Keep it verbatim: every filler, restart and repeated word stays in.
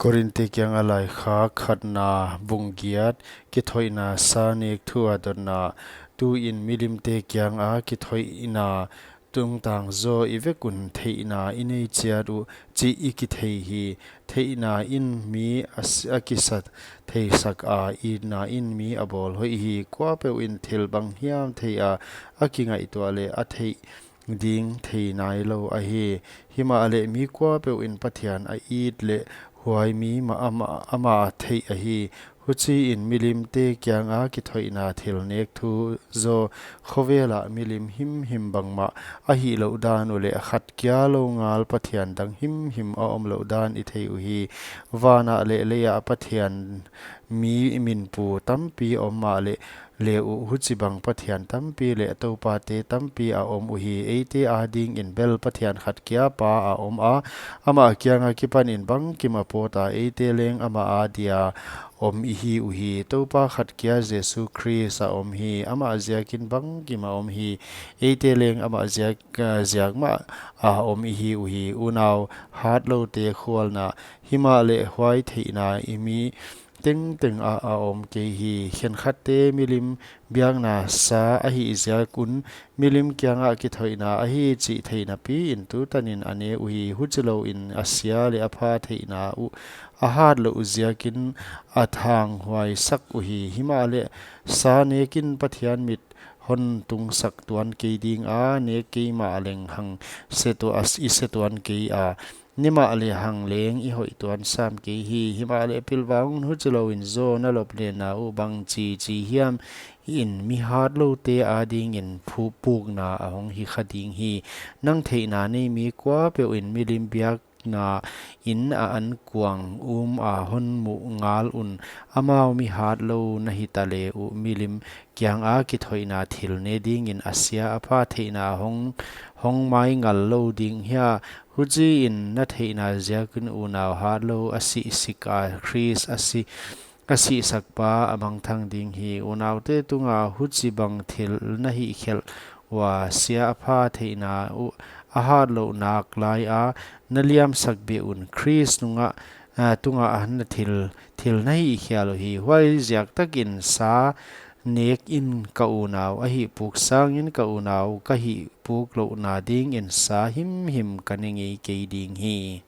Korinte kianga laikhak khatna bung giat, kithoihna sa nek thu a dotna. Tuin milimte kianga kithoihna tungtang zaw i vek un theihna i nei chiat uh chih i kithei hi. Theihna in mi a s-, a kisa theisak a, itna in mi a bawl hoih hi. Kuapeuh in thil bang hiam thei a, a kingaihtuah leh a theih ding thei nailou ahi. Himahleh mi kuapeuh in Pathian a it leh huai mi mah amah, amah a theih ahi. Huchiin milimte kianga kithoihna thil nek thu zaw, khovel ah milim himhim bangmah a hihlouh dan uh leh khat kia lou ngal Pathian dang himhim a omlouh dan i thei uhi. Van ah leh lei ah Pathian mi minpu tampi om mahleh, leh uh huchibang Pathian tampi leh Toupate tampi a om uhi. Eite adingin bel Pathian khat kia Pa a om a, amah kiang akipanin bangkim a pawt a, eite leng amah adia om i hi uhi. Toupa khat kia Jesu Khrist a om hi, amah ziakin bangkim a om hi. Eite leng amah ziak, ziak mah a om i hi uhi. Unau hatloute khualna, himahleh huai theihna i mi tengteng ah a om kei hi. Khenkhatte milim biakna sa ahih ziak un milim kiangah kithoihna ahi chih theihnapiin tutanin a ne uhi. Huchilouin a sia leh a pha theihna uh a hatlouh ziakin a thanghuaisak uhi. Himahleh sa nekin Pathian mit hon tungsak tuan kei dinga, nek kei mahleng hang se tu-, a s-, i se tuan kei a, ne mahleh hang leng i hoih tuan sam kei hi. Himahleh pilvang un, huchilouin zaw na lop lehna uh bangchi chi hiam in mi hatloute adingin phu-, pukna a hong hi kha ding hi. Nang theihna nei mi kuapeuh in milim biakna in a ankuang um a hon muh ngal un, amau mi hatlou na hita leh uh milim kianga kithoihna thil ne dingin a sia a pha theihna hong, hong mai ngal lou ding hia? Huchiin na theihna ziakin unau hatlou a sih sik a, Khrist a si, a sihsakpa a mangthang ding hi. Unaute tunga huchibang thil na hihkhelh ua, sia a pha theihna uh a hatlouh nak laia na liamsak beh un, Khrist nungah, a, tungah na thil, thil na hihkhial uhi. Huaiziak takin sa nekin ka unau a hihpuk sangin ka unau ka hihpuk louhna dingin sa himhim ka ne ngei kei ding hi.